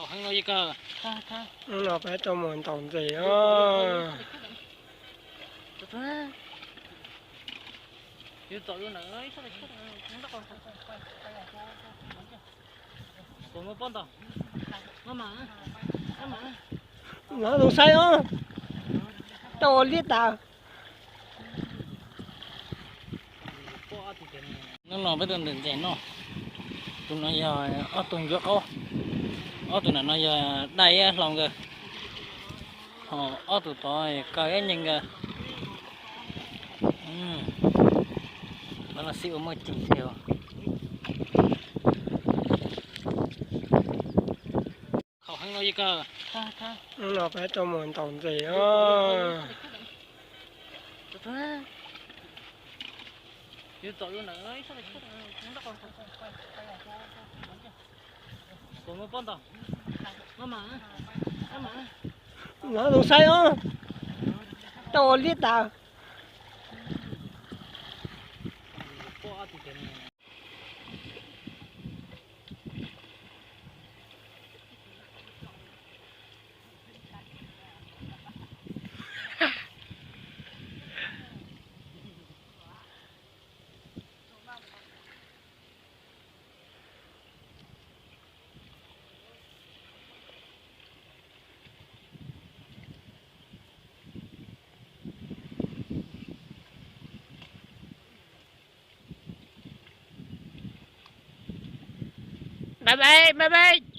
Hnub no peb tau mus ntaus ntses os. Hnov zoo saib os, tau ua liab tas. Hnub no peb tau ntaus ntses noj. Tus no yog ob tug ncuav qaub, ob tug nram no yog daj ib hlau nkawd, ho ob tug tod kaw ib nyeg nkawd. Los xij ua muaj ceem tiag. Hnub no peb tau mus ntaus ntses os. Hnov zoo saib os, tau ua liab tas. Bye bye, bye bye.